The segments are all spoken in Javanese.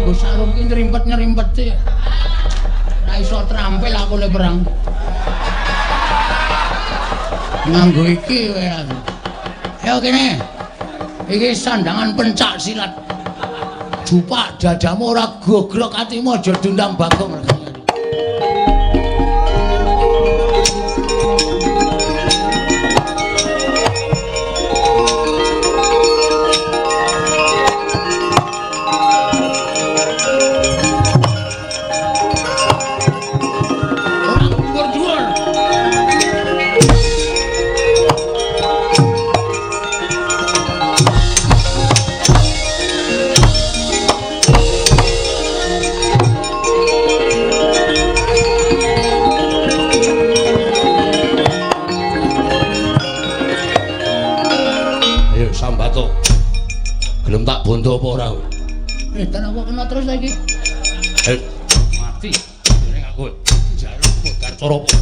Nganggo sarung ki nyerimpet-nyerimpet sih. Ora iso trampil aku le perang. Nganggo iki kowe aku. Ayo kene. Iki sandangan pencak silat. Jupak dadamu ora gogrok atimu aja dendam Bagong. Ora dhuwur-dhuwur. Ayo Sambato. Gelem tak bondo apa ora kowe? Tenan kok kena terus ta iki? Mati. Ning aku njaluk modar cara apa?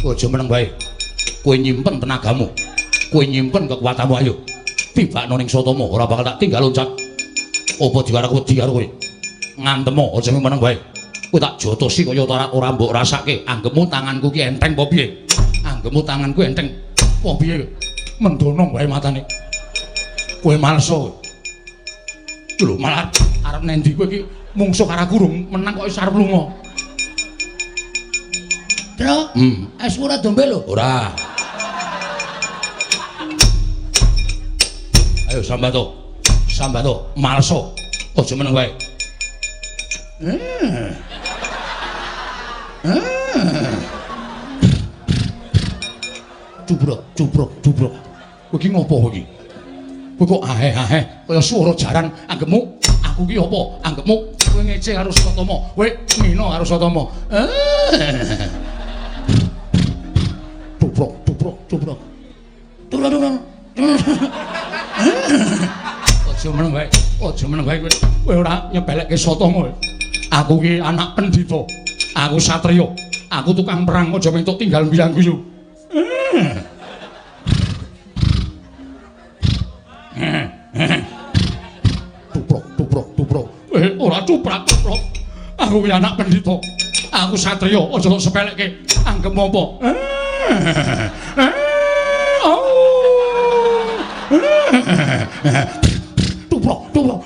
Kowe aja meneng wae. Kowe nyimpen tenagamu. Kowe nyimpen kekuatanmu ayo. Tibakno ning Satama, ora bakal tak tinggal loncat. Apa diarep wedi karo kowe? Ngantemo aja meneng wae. Kowe tak jotosi kaya ora mbok rasake. Anggepmu tanganku ki enteng apa piye? Anggepmu tanganku enteng apa piye? Mendono wae matane. Kowe males kowe. Lho malah arep nendi kowe iki mungsuh karo aku rung menang kok wis arep lunga. Tru, es ora dombe lho. Ora. Ayo Sambato. Sambato, maleso. Aja meneng wae. Cubrok, cubrok, cubrok. Kowe iki ngopo kowe iki? Kowe kok ahe-ahe kaya swara jaran anggepmu aku ki apa? Anggepmu kowe ngece karo Satama, kowe ngina karo Satama. Cubrok, cubrok, cubrok. Cubrok, cubrok. Aja meneng wae, aja meneng wae kowe. Kowe ora nyepelekke Satama. Aku ki anak pendhita. Aku satriya. Aku tukang perang aja mentuk tinggal bilang guyu. Tuprok, tuprok, tuprok. Ora cuprak, tuprok. Aku ki anak pendhita. Aku satriya, aja tok sepelekke. Anggepmu apa? Tuprok, tuprok.